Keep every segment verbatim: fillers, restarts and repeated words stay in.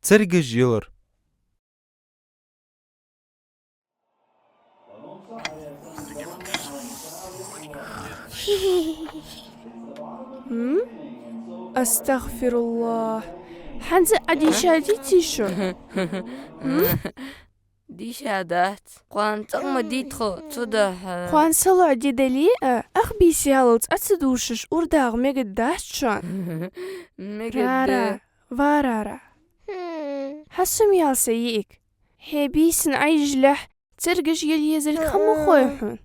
Цергаш йилар. М? АстагӀфируллахӀ. ХӀанз а дийша диций шо? М? Дийша дац. Кхоана цӀаккха ма дий тхо, цудухьа. Кхоана салоӀа ди дале а, ах бийса яллалца Ӏа ца дувшаш, ура дагӀа мегаргдац шоана. Мегаргда. Рара, ва Рара. Хьасомаяла, са йиӀиг. Хье бийсан Ӏайжалехь цергаш йила езилга ха ма хой хьона?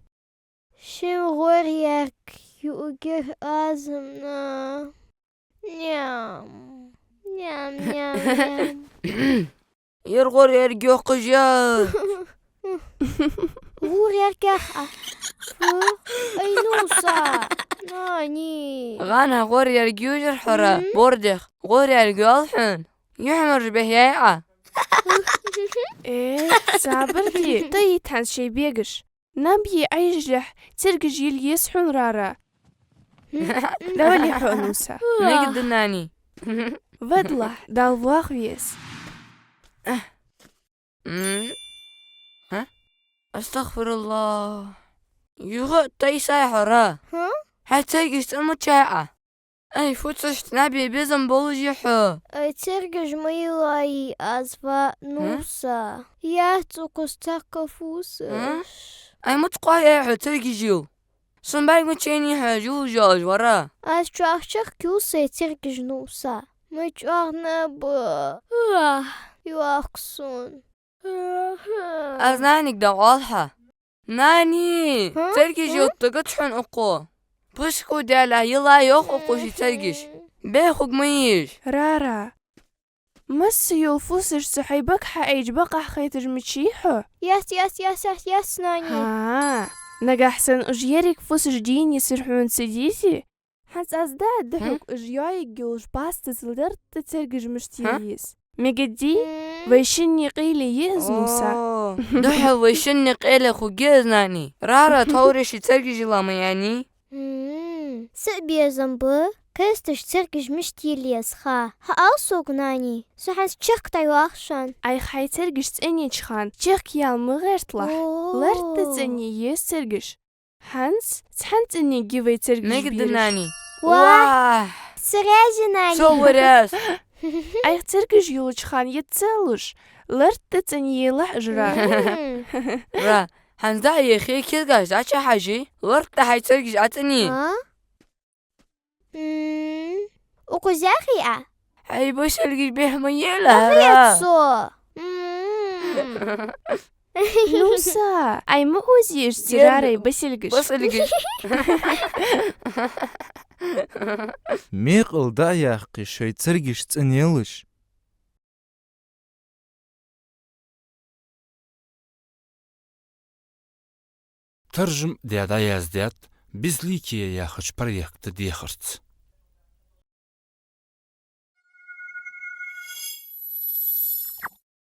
Шин гӀоръярг юагир аз-м. Ням. Ням, ням, ням. Ер гӀоръярг йоккхаш яц. ГӀоръярг яха. Фу? Ай, ну са. Нани. ГӀанахь гӀоръярг южар хьора, Мгм. бордех. ГӀоръярг йоал хьона. Юхьмаржа бехъяй Ӏа. Э, сабар де, тӀаитта хьона шоай бегаш. Наб йий Ӏайжалехь цергаш йила еза хьона, Рара? Давали хьо, ну са. Мегаргда, нани. Вадла, Дала воах веза. М? Хьа? АстагӀфируллахӀ. Юха а тайсай хьо, Ра. Хьа? Хьай цергаш цӀенъяьй Ӏа? Ай, фуцашта наб е безам болаш я хьо. Ай, цергаш ма йилай аз, ва, ну са. Яц укхаза цхьаккха фусаш. Ай, муц къояй хьо цергаш йила. Сона бӀаргагуча енай хьо жув-жув вара. Аз чӀоагӀа чехка йила сай цергаш, ну са. Ма чӀоагӀа наб. Ах, йоах сона. Аз наьнага дӀаоал хьа. Нани, Хьа? Цергаш Хьа? йоттагӀа хьона укхо. Пуску дела йила йоах укхо ший цергаш. Бехуг ма еш. Рара. Масса йола фусаш цу хьай бага хьаайча бакъахьа хайташ мичай хьо? Яц, яц, яц, яц, яц, нани. Хьа, нагахьа санна уж еррига фусаш дийна йисар хьона ца дезий? ХӀанз аз дӀаоал хьога, уж йоаергйолаш пастаза лартӀа цергаш мишта йила еза. Мегаргдий? Вай шинне къайле я из, ну са. О, духхьал вай шинне къайле хургья из, нани. Рара тховра ший цергаш йила ма яьннай. М, са безам ба, кхесташ цергаш мишта йила еза ха. Хьаала сога, нани, со хӀанз чехка дӀайоах шоана. Ӏайха хьай цергаш цӀенъеча хана чехка яла ма гӀерталахь. О. ЛартӀа цӀенъе еза цергаш. ХӀанз цхьан цӀенъергья вай цергаш бераш. Мегаргда, нани. Ва! Ва! Цу раьза, нани. Со ва раьза. Ӏайха цергаш йолча хана йиц ца луш, лартӀа цӀенъелахь уж, Ра. М. Ра, хӀанз дӀа а яхе, кулгаш дӀачухьажий, лартӀа хьай цергаш ӀоцӀенъе. А? М, укхаза яхий Ӏа? Хьай бӀаргаш бехк ма елахь, Ра. Ах, яц со. М. Ну са, Ӏай ма озийша цу Рарай бӀаргаш. БӀаргаш. Мекъал дӀа а яьккхе, шоай цергаш цӀенъелаш. Таржам даь дӀаяздаьд «Безликие» яхача проекта дехарца.